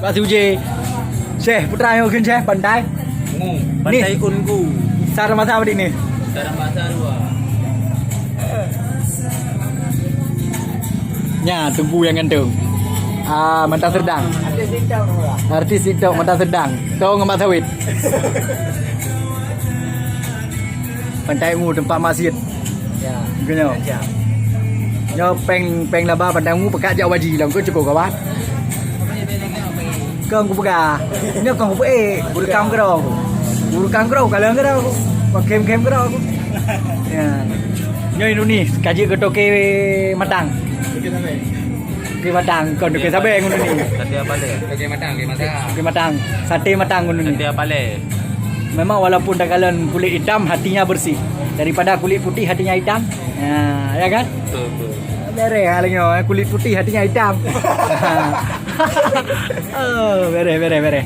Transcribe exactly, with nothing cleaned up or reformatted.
Pak Suje. Syekh, putra nyoe kheun Syekh, pantai. Ngu. Pantai Ungu. Sar masa apa ni? Sar masa dua. Nya, Teungku nyang ganteng. Ah, mata sedang. Artis TikTok mata sedang. Tong ngon Mak Sawit. Pantai Ungu tempat masjid. Ya. Geuh nyoe. Nyoe pèng, pèng laba Pantai Ungu peugah jak haji lom keu cukôp kawan. Kong kupeugah. Nyoe kong kupeugah. Guru kam keudroe. Guru kam keudroe, kalon keudroe. Wah, khem-khem keudroe. Ya. Nyoe Indonesia, kaji keu toke matang. Toke matang, kon toke sabe ngon ni. Sate apa le? Toke matang, toke matang. Toke matang, sate matang ngon ni. Sate apa le? Memang walaupun takalon kulit hitam, hatinya bersih. Daripada kulit putih, hatinya hitam. Ya, ya kan? Betul, betul. Bereh hal nyoe, eh, kulit putih, hatinya hitam. Oh, bereh, bereh, bereh.